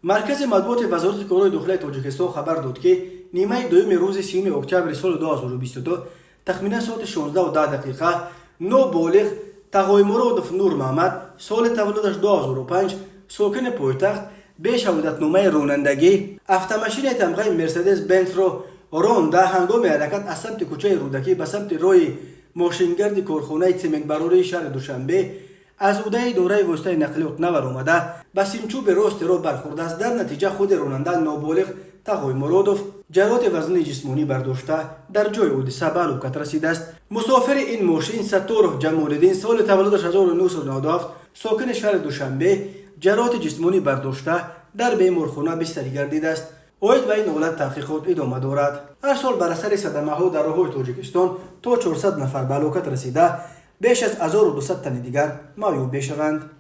Маркази матбуоти Вазорати корҳои дохилаи Тоҷикистон хабар дод, ки нимаи дуюми рӯзи 30 октябри соли 2022, тахминан соати 16:10 дақиқа, ноболиғ Тағоймуродов Нурмаҳмад, соли таваллудаш 2005, сокини пойтахт, бе шаҳодатномаи ронандагӣ автомашинаи тамғаи Мерседес Бенсро ронда, ҳангоми ҳаракат аз самти кӯчаи Рӯдакӣ ба самти роҳи мошингарди корхонаи сементбарории шаҳри Душанбе аз ӯҳдаи идораи воситаи нақлиёт набаромада, ба симчӯби рости роҳ бархӯрдааст. Дар натиҷа худи ронанда, ноболиғ Тағоймуродов, ҷароҳати вазнини ҷисмонӣ бардошта, дар ҷои ҳодиса ба ҳалокат расидааст. Мусофири ин мошин Сатторов Ҷамолиддин, соли таваллудаш 1997, сокини шаҳри Душанбе, ҷароҳати ҷисмонӣ бардошта, дар беморхона бистарӣ гардидааст. Оид ба ин ҳолат таҳқиқот идома дорад. Ҳар сол бар асари садамаҳо дар роҳҳои Тоҷикистон то 400 нафар ба ҳалокат расида, беш аз 1200 тани дигар маъюб мешаванд.